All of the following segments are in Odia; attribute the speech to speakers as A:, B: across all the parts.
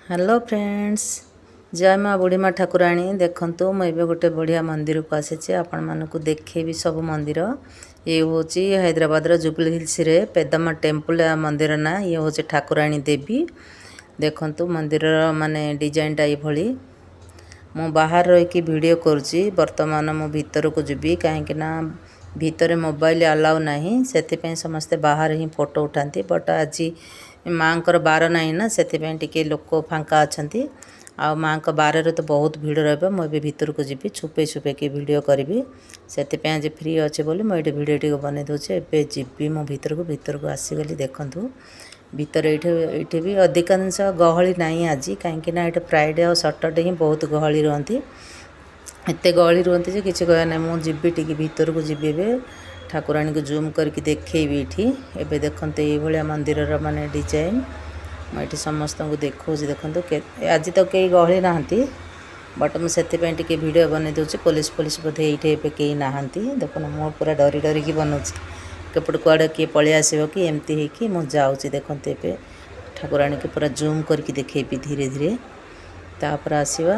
A: ହ୍ୟାଲୋ ଫ୍ରେଣ୍ଡସ୍, ଜୟ ମା ବୁଢ଼ୀ ମା ଠାକୁରାଣୀ। ଦେଖନ୍ତୁ, ମୁଁ ଏବେ ଗୋଟେ ବଢ଼ିଆ ମନ୍ଦିରକୁ ଆସିଛି। ଆପଣମାନଙ୍କୁ ଦେଖେଇବି ସବୁ ମନ୍ଦିର। ଇଏ ହେଉଛି ହାଇଦ୍ରାବାଦର ଜୁବଲି ହିଲ୍ସରେ ପେଦମା ଟେମ୍ପଲ୍ ମନ୍ଦିର ନାଁ। ଇଏ ହେଉଛି ଠାକୁରାଣୀ ଦେବୀ। ଦେଖନ୍ତୁ, ମନ୍ଦିରର ମାନେ ଡିଜାଇନଟା ଏଇଭଳି। ମୁଁ ବାହାରେ ରହିକି ଭିଡ଼ିଓ କରୁଛି। ବର୍ତ୍ତମାନ ମୁଁ ଭିତରକୁ ଯିବି, କାହିଁକି ନା ଭିତରେ ମୋବାଇଲ ଆଲାଉ ନାହିଁ। ସେଥିପାଇଁ ସମସ୍ତେ ବାହାରେ ହିଁ ଫଟୋ ଉଠାନ୍ତି। ବଟ୍ ଆଜି ମାଆଙ୍କର ବାର ନାହିଁ ନା, ସେଥିପାଇଁ ଟିକେ ଲୋକ ଫାଙ୍କା ଅଛନ୍ତି। ଆଉ ମାଆଙ୍କ ବାରରେ ତ ବହୁତ ଭିଡ଼ ରହିବ। ମୁଁ ଏବେ ଭିତରକୁ ଯିବି, ଛୁପେଇ ଛୁପେଇକି ଭିଡ଼ିଓ କରିବି। ସେଥିପାଇଁ ଆଜି ଫ୍ରି ଅଛି ବୋଲି ମୁଁ ଏଇଠି ଭିଡ଼ିଓ ଟିକେ ବନେଇ ଦେଉଛି। ଏବେ ଯିବି ମୁଁ ଭିତରକୁ। ଭିତରକୁ ଆସିଗଲି। ଦେଖନ୍ତୁ ଭିତରେ ଏଇଠି ବି ଅଧିକାଂଶ ଗହଳି ନାହିଁ ଆଜି, କାହିଁକି ନା ଏଇଠି ଫ୍ରାଇଡ଼େ ଆଉ ସଟରଡ଼େ ହିଁ ବହୁତ ଗହଳି ରୁହନ୍ତି। ଏତେ ଗହଳି ରୁହନ୍ତି ଯେ କିଛି କହିବାର ନାହିଁ। ମୁଁ ଯିବି, ଟିକେ ଭିତରକୁ ଯିବି। ଏବେ ଠାକୁରାଣୀକୁ ଜୁମ୍ କରିକି ଦେଖେଇବି ଏଇଠି। ଏବେ ଦେଖନ୍ତୁ, ଏଇଭଳିଆ ମନ୍ଦିରର ମାନେ ଡିଜାଇନ୍। ମୁଁ ଏଠି ସମସ୍ତଙ୍କୁ ଦେଖାଉଛି। ଦେଖନ୍ତୁ, ଆଜି ତ କେହି ଗହଳି ନାହାନ୍ତି, ବଟ୍ ମୁଁ ସେଥିପାଇଁ ଟିକେ ଭିଡ଼ିଓ ବନେଇ ଦେଉଛି। ପୋଲିସ ଫୋଲିସ ବୋଧେ ଏଇଠି ଏବେ କେହି ନାହାନ୍ତି। ଦେଖନ୍ତୁ, ମୁଁ ପୁରା ଡରି ଡରିକି ବନଉଛି, କେପଟେ କୁଆଡ଼େ କିଏ ପଳେଇ ଆସିବ କି, ଏମିତି ହେଇକି ମୁଁ ଯାଉଛି। ଦେଖନ୍ତୁ, ଏବେ ଠାକୁରାଣୀକି ପୁରା ଜୁମ୍ କରିକି ଦେଖେଇବି ଧୀରେ ଧୀରେ। ତାପରେ ଆସିବା।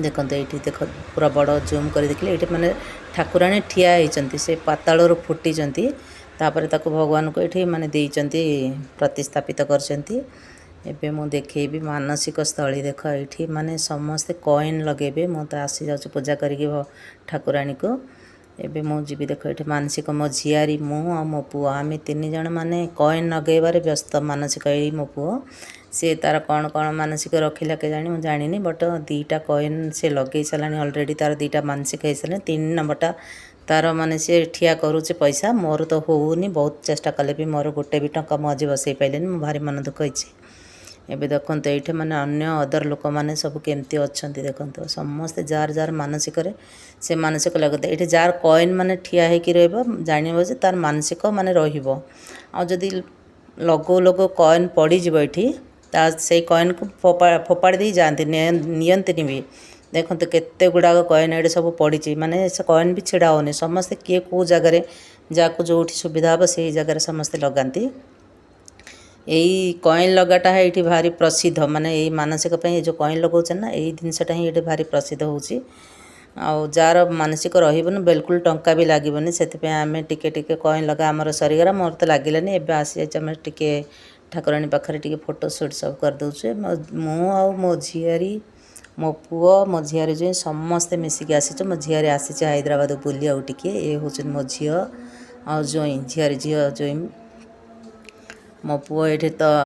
A: ଦେଖନ୍ତୁ ଏଇଠି, ଦେଖ, ପୁରା ବଡ଼ ଜୁମ୍ କରି ଦେଖିଲେ, ଏଇଠି ମାନେ ଠାକୁରାଣୀ ଠିଆ ହେଇଛନ୍ତି। ସେ ପାତାଳରୁ ଫୁଟିଛନ୍ତି। ତାପରେ ତାକୁ ଭଗବାନଙ୍କୁ ଏଇଠି ମାନେ ଦେଇଛନ୍ତି, ପ୍ରତିସ୍ଥାପିତ କରିଛନ୍ତି। ଏବେ ମୁଁ ଦେଖେଇବି ମାନସିକ ସ୍ଥଳୀ। ଦେଖ, ଏଇଠି ମାନେ ସମସ୍ତେ କଏନ୍ ଲଗେଇବେ। ମୁଁ ତ ଆସିଯାଉଛି ପୂଜା କରିକି ଠାକୁରାଣୀକୁ। ଏବେ ମୁଁ ଯିବି। ଦେଖ, ଏଇଠି ମାନସିକ। ମୋ ଝିଆରୀ, ମୁଁ ଆଉ ମୋ ପୁଅ, ଆମେ ତିନି ଜଣ ମାନେ କଏନ୍ ଲଗେଇବାରେ ବ୍ୟସ୍ତ। ମାନସିକ, ଏଇ ମୋ ପୁଅ, ସିଏ ତାର କ'ଣ କ'ଣ ମାନସିକ ରଖିଲା କେଜାଣି, ମୁଁ ଜାଣିନି। ବଟ୍ ଦୁଇଟା କଏନ୍ ସେ ଲଗେଇ ସାରିଲାଣି ଅଲରେଡ଼ି। ତାର ଦୁଇଟା ମାନସିକ ହେଇସାରିଲାଣି। ତିନି ନମ୍ବରଟା ତାର ମାନେ ସେ ଠିଆ କରୁଛି ପଇସା। ମୋର ତ ହେଉନି। ବହୁତ ଚେଷ୍ଟା କଲେ ବି ମୋର ଗୋଟେ ବି ଟଙ୍କା ମୁଁ ଆଜି ବସେଇ ପାରିଲିନି। ମୁଁ ଭାରି ମନ ଦୁଃଖ ହେଇଛି। ଏବେ ଦେଖନ୍ତୁ, ଏଇଠି ମାନେ ଅନ୍ୟ ଅଦର ଲୋକମାନେ ସବୁ କେମିତି ଅଛନ୍ତି। ଦେଖନ୍ତୁ, ସମସ୍ତେ ଯାହାର ଯାହାର ମାନସିକରେ ସେ ମାନସିକ ଲଗାନ୍ତି। ଏଇଠି ଯାହାର କଏନ୍ ମାନେ ଠିଆ ହେଇକି ରହିବ, ଜାଣିବ ଯେ ତାର ମାନସିକ ମାନେ ରହିବ। ଆଉ ଯଦି ଲଗଉ ଲଗଉ କଏନ୍ ପଡ଼ିଯିବ ଏଇଠି, ତା ସେଇ କଏନ୍କୁ ଫୋପାଡ଼ି ଦେଇ ଯାଆନ୍ତି, ନିଅନ୍ତିନି ବି। ଦେଖନ୍ତୁ, କେତେ ଗୁଡ଼ାକ କଏନ୍ ଏଇଠି ସବୁ ପଡ଼ିଛି। ମାନେ ସେ କଏନ୍ ବି ଛିଡ଼ା ହେଉନି। ସମସ୍ତେ କିଏ କେଉଁ ଜାଗାରେ, ଯାହାକୁ ଯେଉଁଠି ସୁବିଧା ହେବ, ସେଇ ଜାଗାରେ ସମସ୍ତେ ଲଗାନ୍ତି। ଏଇ କଏନ୍ ଲଗାଟା ଏଇଠି ଭାରି ପ୍ରସିଦ୍ଧ। ମାନେ ଏଇ ମାନସିକ ପାଇଁ ଏ ଯେଉଁ କଏନ୍ ଲଗାଉଛନ୍ତି ନା, ଏଇ ଜିନିଷଟା ହିଁ ଏଇଠି ଭାରି ପ୍ରସିଦ୍ଧ ହେଉଛି। ଆଉ ଯାହାର ମାନସିକ ରହିବନି, ବିଲକୁଲ ଟଙ୍କା ବି ଲାଗିବନି। ସେଥିପାଇଁ ଆମେ ଟିକେ ଟିକେ କଏନ୍ ଲଗା ଆମର ସରିଗଲା। ମୋର ତ ଲାଗିଲାନି। ଏବେ ଆସିଯାଇଛି, ଆମେ ଟିକେ ଠାକୁରାଣୀ ପାଖରେ ଟିକେ ଫଟୋ ସୁଟ୍ ସବୁ କରିଦେଉଛୁ। ମୁଁ ଆଉ ମୋ ଝିଆରୀ, ମୋ ପୁଅ, ମୋ ଝିଆରୀ ଜ୍ୱାଇଁ ସମସ୍ତେ ମିଶିକି ଆସିଛୁ। ମୋ ଝିଆରୀ ଆସିଛି ହାଇଦ୍ରାବାଦ ବୁଲିବାକୁ ଟିକେ। ଏ ହେଉଛନ୍ତି ମୋ ଝିଅ ଆଉ ଜ୍ୱାଇଁ, ଝିଆରୀ ଝିଅ, ଜ୍ୱାଇଁ। ମୋ ପୁଅ ଏଇଠି ତ